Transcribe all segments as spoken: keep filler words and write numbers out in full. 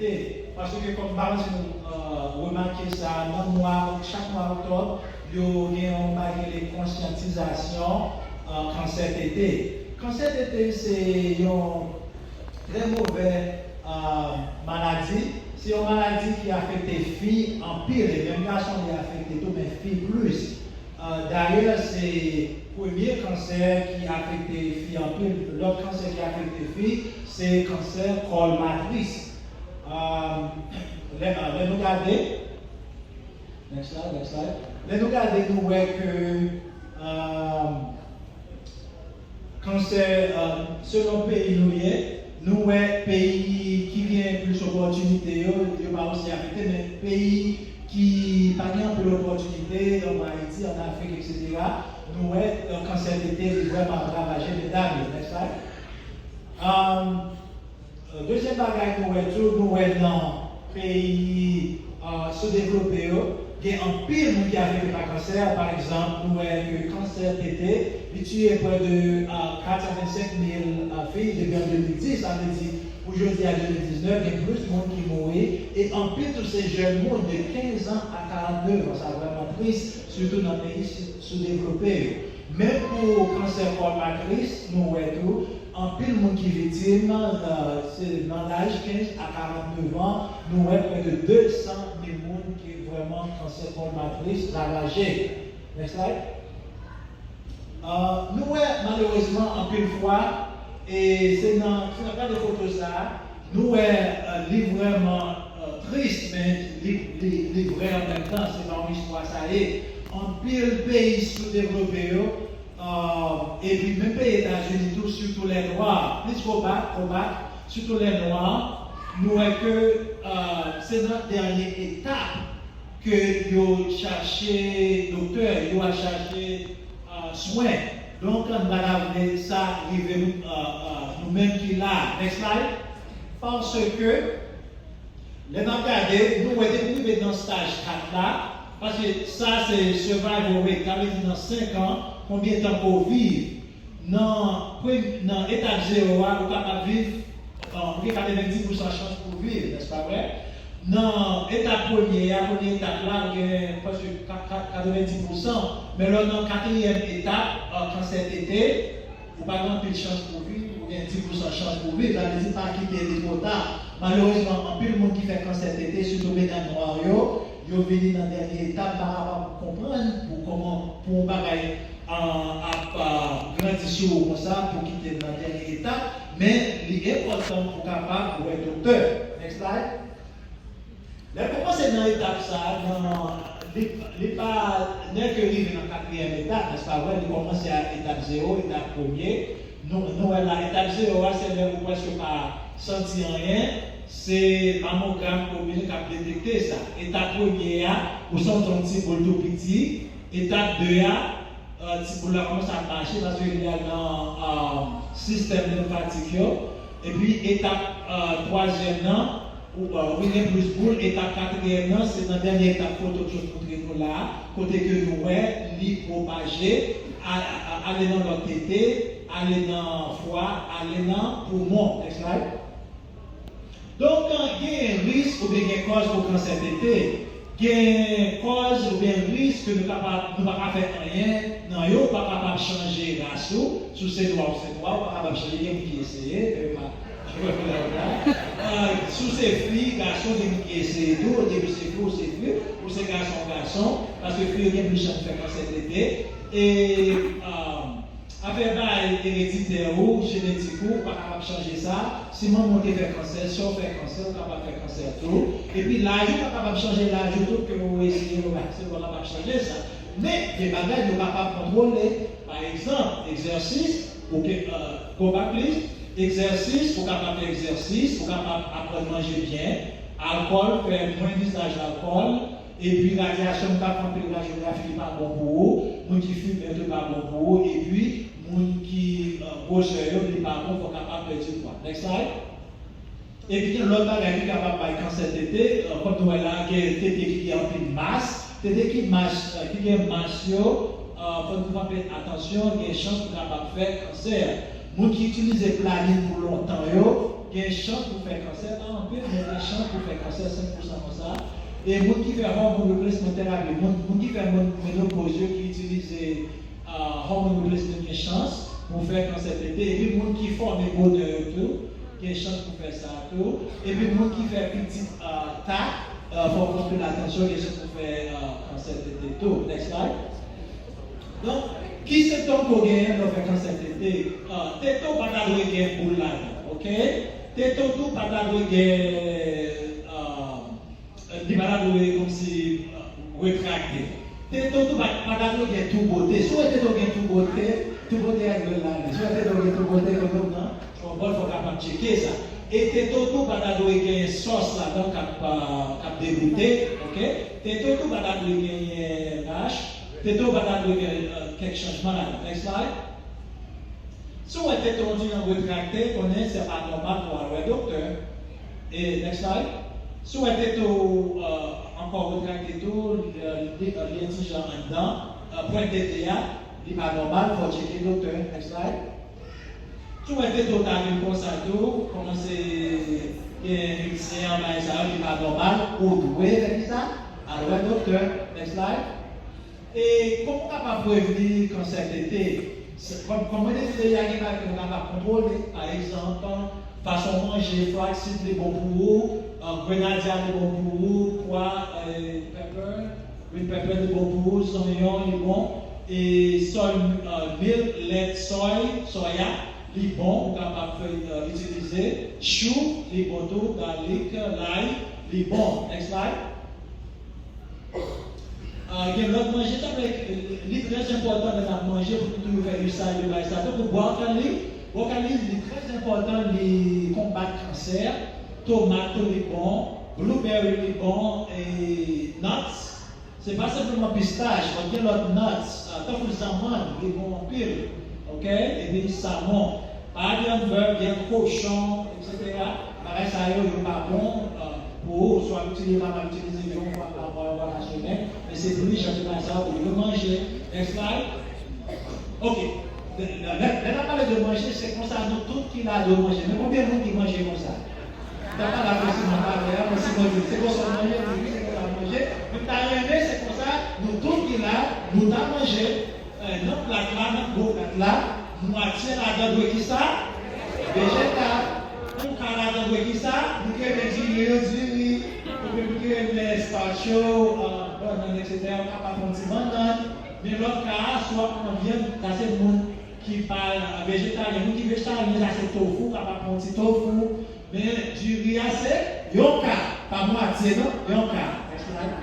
Paske kòm m pa konn si nou remake sa, nan mwa, chak mwa oktòb, yo gen yon bagay rele konsyantizasyon kansè tete. Kansè tete se yon trè movè maladi. Se yon maladi ki afekte fi anpil, e menm gason li afekte tou, men fi plis. Dayè, se premye kansè ki afekte fi anpil. Lòt kansè ki afekte fi, se kansè kòl matris. Lè, lè nou gade, next slide, next slide. Lè nou gade, nou wè ke kansè, selon peyi nou ye, nou wè peyi ki gen plis opòtinite yo, yo pa osi afekte, men peyi ki pa gen anpil opòtinite, tankou Ayiti, ann Afrik, etsetera, nou wè kansè tete li vrèman ap ravaje medam yo. Next slide. Dezyèm bagay nou wè tou, nou wè nan peyi soudevlope yo, gen anpil moun ki afekte pa kansè. Pa egzanp, nou wè ke kansè tete, li tiye prè de katsanvennsenk mil fi depi an de mil dis. Sa vle di, pou jodi a de mil diznèf, gen plis moun ki mouri. E anpil tou se jèn moun de kenz an a karannnev an. Sa vrèman tris, sitou nan peyi soudevlope yo. Menm pou kansè kòl matris, nou wè tou, anpil moun ki viktim, se nan laj kenz a karannnev an, nou wè prè de de san mil moun ki vrèman kansè kòl matris ravaje. Next slide. Nou wè, malerezman, anpil fwa, e se nan, si n ap gade foto sa a, nou wè, li vrèman tris, men li, li, li vrè an menm tan, se pa yon istwa sa ye. Anpil peyi soudevlope yo, epi menm peyi Etazini tou, sitou lè nwa, plis kobak, kobak, sitou lè nwa, nou wè ke se nan dènye etap ke yo chache doktè, yo al chache swen. Donk, nou pa ta vle sa rive nou, nou menm ki la. Next slide. Paske, lè n ap gade, nou wè depi nou rive nan staj kat la, paske sa se survival rate, sa vle di nan senk an, konbyen tan ke w viv. Nan, nan etap zewo a, ou kapab viv, ou gen katrevenndis pousan chans pou w viv, nèspa vre? Nan etap premye a, premye etap la, ou gen prèske katrevenndis pousan. Men lè w nan katriyèm etap, kansè tete, ou pa gen anpil chans pou w viv, ou gen dis pousan chans pou w viv. Sa vle di pa kite li twò ta. Malerezman, anpil moun ki fè kansè tete, sitou medam nwa yo, yo vini nan dènye etap, pa kapab konprann pou kòman, pou yon bagay ap grandi sou ou konsa pou kite l nan dènye etap, men li enpòtan pou w kapab wè doktè. Next slide. Lè l kòmanse nan etap sa a, nan, li, li pa, nèk yo rive nan katriyèm etap, nèspa vre? Li kòmanse a etap zewo, etap premye. Nou, nou wè la, etap zewo a, se lè ou prèske pa santi anyen, se mamogram oblije k ap detekte sa. Etap premye a, ou santi yon ti boul tou piti. Etap de a, ti boul la kòmanse ap mache paske li al nan sistèm lenfatik yo. Epi etap twazyèm nan, ou, ou gen plis boul. Etap katriyèm nan, se nan dènye etap foto m sot montre nou la a, kote ke nou wè li pwopaje, ale nan lòt tete, ale nan fwa, ale nan poumon. Next slide. Donk, genyen risk oubyen gen kòz pou kansè tete. Gen kòz oubyen risk ke nou kapab, nou pa ka fè anyen nan yo, ou pa kapab chanje ras ou, si w se nwa ou se nwa, ou pa kapab chanje, gen moun ki eseye, men yo pa, yo pa fè la. Si w se fi, gason, gen moun ki eseye tou, depi w se fi, ou se fi, ou se gason, ou gason, paske fi yo gen plis chans fè kansè tete. E, Afè bagay ereditè ou, jenetik ou, ou pa kapab chanje sa. Si manman w te fè kansè, sè w fè kansè, ou kapab fè kansè tou. Epi laj ou pa kapab chanje laj ou tou, ke ou eseye, ou pa, se ou pa kapab chanje sa. Men, gen bagay nou kapab kontwole. Pa egzanp, egzèsis, ou ke, go back please, egzèsis, ou kapab fè egzèsis, ou kapab aprann manje byen, alkòl, fè mwens izaj alkòl, epi radyasyon, nou ka fè anpil radyografi ki pa bon pou ou, moun ki fimen tou pa bon pou ou, epi moun ki gwosè yo, li pa bon, fò w kapab pèdi pwa. Next slide. Epi gen lòt bagay ki kapab bay kansè tete, kòm nou wè la, gen tete ki gen anpil mas, tete ki mas, ki gen mas yo, fò nou fè anpil atansyon, gen chans pou kapab fè kansè. Moun ki itilize planyen pou lontan yo, Gen chans pou fè kansè, pa anpil, men gen chans pou fè kansè senk pousan konsa. E moun ki fè hormone replacement therapy, moun, moun ki fè moun menopoz yo, ki itilize uh, hormone replacement, gen chans pou fè kansè tete. Epi moun ki fòme bonè yo tou, gen chans pou fè sa tou. Epi moun ki fè pitit uh, ta, uh, fò kontwole atansyon, gen chans pou fè uh, kansè tete tou. Next slide. Donk, ki sentòm ke w genyen lè w fè kansè tete? Uh, tete w pa ta dwe gen boul ladan, oke? Tete w tou pa ta dwe gen, uh, li pa ta dwe kòmsi uh, retrakte. Tete w tou pa, pa ta dwe gen tou bote. Si w wè tete w gen tou bote, tou bote a dwe lale. Si w wè tete w gen tou bote, kote w nan, yon bòl fò w kapab tcheke sa. E tete w tou pa ta dwe gen sòs ladan k ap, uh, k ap degoute, oke? Tete w tou pa ta dwe genyen rach. Tete w pa ta dwe gen uh, kèk chanjman ladan. Next slide. Si w wè tete w ti jan retrakte, konnen se pa nòmal pou w al wè doktè. E next slide. Si w wè tete w uh, ankò retrakte tou, li, li, li ti jan anndan, uh, pwent tete a, li pa nòmal, fò w tcheke doktè. Next slide. Si w wè tete w ta vin konsa tou, kòmanse gen ilsè, bagay sa yo, li pa nòmal, ou dwe fè kisa? Al wè doktè. Next slide. E kòman w kapab prevni kansè tete? Kòm, kòm mwen te di deja, gen bagay ke nou kapab kontwole, pa egzanp, fason w manje, flaxseed li bon pou ou, grenadya li bon pou ou, pwa, pepper, green pepper li bon pou ou, zonyon li bon, e soy milk, lèt soy, soya, li bon, ou kapab fè itilize, chou li bon tou, garlic, lay, li bon. Next slide. Uh, gen lòt manje tou, men li trè enpòtan lè n ap manje pou nou toujou fè usaj de bagay sa. Tankou brokoli, brokoli li trè enpòtan, li konbat kansè, tomat tou li bon, blueberry li bon, e nuts. Se pa senpleman pistach, men gen lòt nuts, uh, tankou zanmann, li bon anpil, oke? Epi samon. Pa vyann bèf, vyann kochon, etsetera. Bagay sa yo, yo pa bon uh, pou ou. Si w ap itilize, pa mal itilize yon fwa pa mwa, yon fwa pa semèn. Men se pou li, jan de bagay sa yo, ou dwe manje. Next slide. Ok. Lè, lè, lè n ap pale de manje, se konsa nou tout ki la dwe manje. Men konbyen moun ki manje konsa? M ta pale ak Simon talè a, men Simon di, se konsa w manje, m di, wi, se konsa m manje. Men m ta renmen, se konsa, nou tout ki la, nou ta manje. Nan plat la, nan gwo plat la, mwatye ladan dwe kisa? Vejetal. Yon ka ladan dwe kisa? Nou ki renmen diri yo, diri. Oubyen nou ki renmen starch yo, bannann, etsetera, ou kapab pran ti bannann. Men lòt ka a, si w ap pran vyann, sa se moun ki pa vejetaryen. Moun ki vejetaryen, sa se tofu, ou kapab pran ti tofu. Men diri a se yon ka, pa mwatye non, yon ka. Next slide.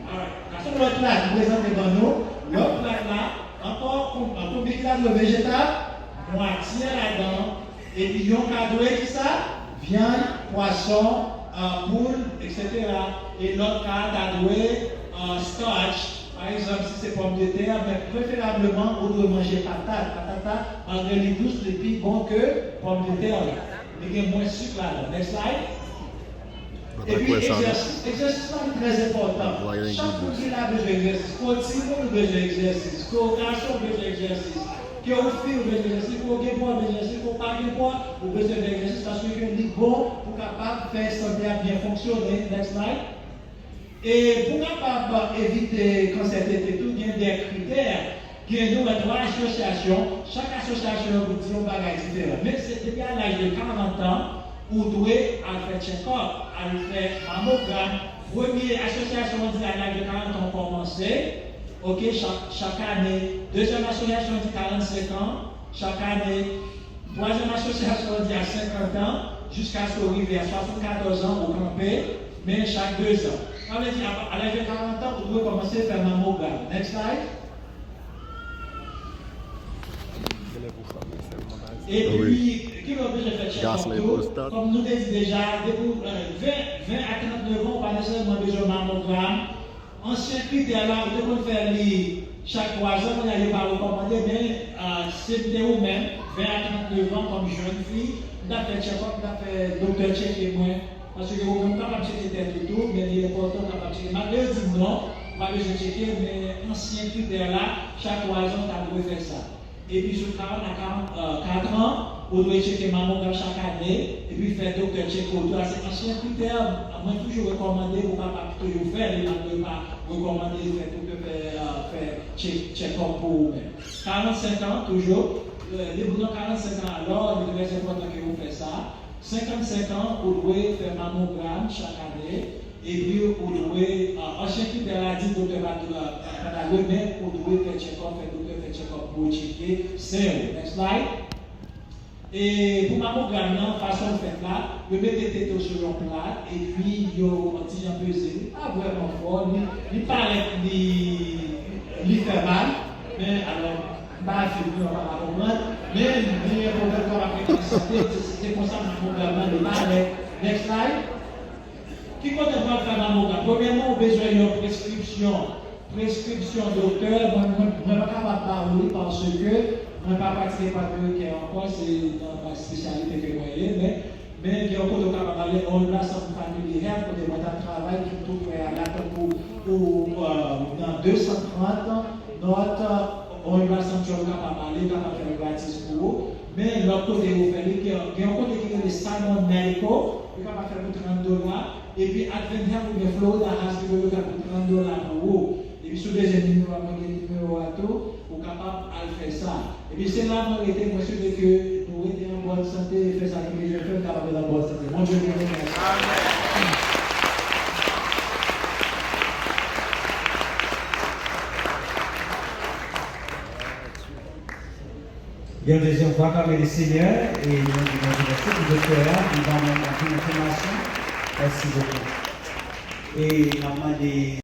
Alright. Sa se lòt plat ki prezante ban nou. Lòt plat la, ankò, kon-, konbyen ki ta dwe vejetal? Mwatye ladan. Epi yon ka dwe kisa? Vyann, pwason, uh, poul, etsetera. E lòt ka ta dwe uh, starch. Pa egzanp, si se pòmdetè, men preferableman, ou dwe manje patat. Patat la, malgre li dous, li pi bon ke pòmdetè la. Li gen mwens sik ladan. Next slide. Epi egzèsis. Egzèsis la li trè enpòtan. Chak moun ki la bezwen egzèsis. Ke w timoun ou bezwen egzèsis. Ke w gason ou bezwen egzèsis. Ke w fi ou bezwen egzèsis. Ke w gen pwa ou bezwen egzèsis. Ke w pa gen pwa ou bezwen fè egzèsis. Paske ke li bon pou kapab fè sante a byen fonksyone. Next slide. E pou kapab evite kansè tete tou, gen de kritè. Gen nou wè twa asosyasyon, chak asosyasyon yo di yon bagay diferan. Men se depi a laj de karant an, ou dwe al fè tchekòp, al fè mamogram. Premye asosyasyon an di a laj de karant an ou kòmanse, oke, chak, chak ane. Dezyèm asosyasyon an di karannsenk an, chak ane. Twazyèm asosyasyon an di a senkant an, jiskaske w rive a swasannkatòz an, ou kanpe, men chak dezan. Sa vle di, a, a laj de karant an, ou dwe kòmanse fè mamogram. Next slide. Epi, ki lè w bezwen fè tchekòp tou? Kòm nou te di deja, depi w, euh, ven, ven a trannnev an, ou pa nesesèman bezwen mamogram. Ansyen kritè la, ou te konn fè li chak twazan, kounye a yo pa rekòmande, men, ah, si m te ou menm, ven a trannnev an, kòm jèn fi, m t ap fè tchekòp, m t ap fè doktè tcheke mwen. Paske ou menm ou kapab tcheke tèt ou tou, men li enpòtan ou kapab tcheke. Malgre yo di non, ou pa bezwen tcheke, men ansyen kritè la, chak twazan, ou ta dwe fè sa. Epi sou karant a karannkat an, Ou dwe tcheke mamogram chak ane, epi fè doktè tcheke w tou. Sa se ansyen kritè mwen toujou rekòmande pou kapab toujou fè li, malgre yo pa rekòmande fè doktè fè, euh, fè tchek, tchekòp pou ou menm. Karannsenk an, toujou, euh, depi w nan karannsenk an, alò, li trè enpòtan ke ou fè sa. Senkannsenk an, ou dwe fè mamogram chak ane, epi ou dwe, euh, ansyen kritè la di doktè pa, pa, pa ta dwe, men ou dwe fè tchekòp, fè doktè fè tchekòp pou ou tcheke sen ou. Next slide. E pou mamogram nan, fason l fèt la, yo mete tete w sou yon plat, epi yo yon ti jan peze l. Li pa vrèman fò, li, li parèt li, li fè mal, men alò, m pa fim, nou pa ka konprann, men li enpòtan pou w ap rete an sante, se, se konsa mamogram nan li parèt. Next slide. Ki kote pou al fè mamogram? Premyèman, ou bezwen yon preskripsyon. Preskripsyon doktè, mwen, mwen, mwen pa kapab ba ou li paske mwen pa pratike pratike ankò, se nan espesyalite ke mwen ye, men, men gen yon kote ou kapab ale, Orinda Santé Family Health, kote mwen t ap travay, ki tou prè a la, tankou ou, euh, nan de san trant North, euh, Orinda Santé, ou kapab ale, yo kapab fè l gratis pou ou. Men lòt kote yo fè li, gen, gen yon kote ki rele Simon Medical, yo kapab fè l pou trant dola, epi Advent Health oubyen Florida Hospital, yo fè l pou trant dola pou ou. Epi si w bezwen nimewo a, mwen gen nimewo a tou, ou kapab al fè sa. Epi se la mwen rete, mwen swete ke nou rete an bòn sante e fè sa nou bezwen fè, nou kapab rete an bòn sante. Bondye beni nou. Amèn. Gen yon dezyèm fwa, aklame le Senyè, e nou di Bondye mèsi pou doktè a, li ban nou anpil enfòmasyon. Mèsi bokou. E n ap mande